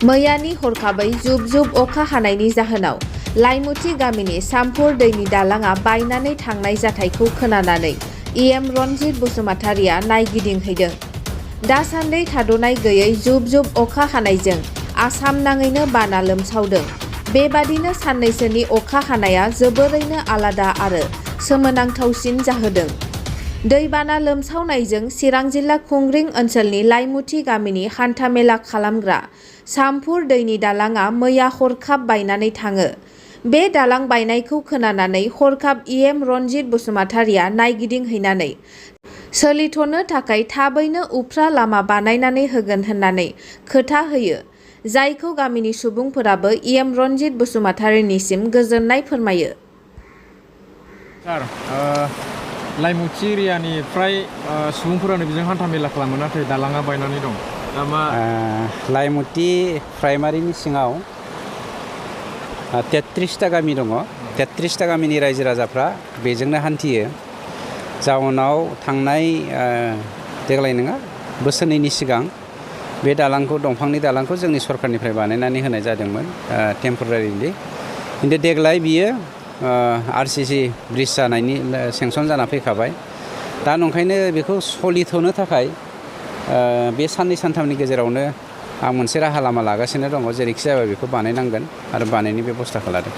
मैयानि हरखाबै जुब जुब अखा हानायनि जाहोनाव लाइमुथि गामिनि सामफुर दैनि दालांआ बायनानै थांनाय जाथायखौ खोनानानै इएम रनजित बसुमतारिया नायगिदिंहैदों। दासान्दि थाद'नाय गैयै जुब जुब अखा हानायजों आसाम नाङैनो बाना लोमसावदों। बेबादिनो साननैसोनि अखा हानाया जोबोरैनो आलादा आरो सोमोनांथावसिन जाहोदों। दैबाना लोमसावनायजों चिरां जिल्ला खुंग्रिं ओनसोलनि लाइमुथि गामिनि हान्थामेला खालामग्रा सामफुर दैनि दालांआ मैया हरखाब बायनानै थाङो। बे दालां बायनायखौ खोनानानै हरखाब इएम रनजित बसुमतारिया नायगिदिंहैनानै सोलिथ'नो थाखाय थाबैनो उफ्रा लामा बानायनानै होगोन होननानै खोथा होयो। जायखौ गामिनि सुबुंफोराबो इएम रनजित बसुमतारिनिसिम गोजोननाय फोरमायो। सार, लाइमुथि एरियानि फ्राय सुबुंफोरानो बेजों हान्थामेला खालामो, नाथाय दालाङा बायनानै दं। दा मा लाइमुथि प्राइमारिनि सिङाव 33टा गामि दङ। 33टा गामिनि रायजो राजाफ्रा बेजोंनो हान्थियो। जाउनाव थांनाय देग्लाय नङा बोसोरनैनि सिगां बे दालांखौ दंफांनि दालांखौ जोंनि सरकारनिफ्राय बानायनानै होनाय जादोंमोन टेम्परारिलि। खिन्थु देग्लाय बियो आरसिसि ब्रिज जानायनि सेंसन जाना फैखाबाय। दा नंखायनो बेखौ सलिथ'नो थाखाय बे साननै सानथामनि गेजेरावनो आं मोनसे राहा लामा लागासिनो दङ। जेरैखि जाया बेखौ बानायनांगोन आरो बानायनायनि बेब'स्थाखौ लादों।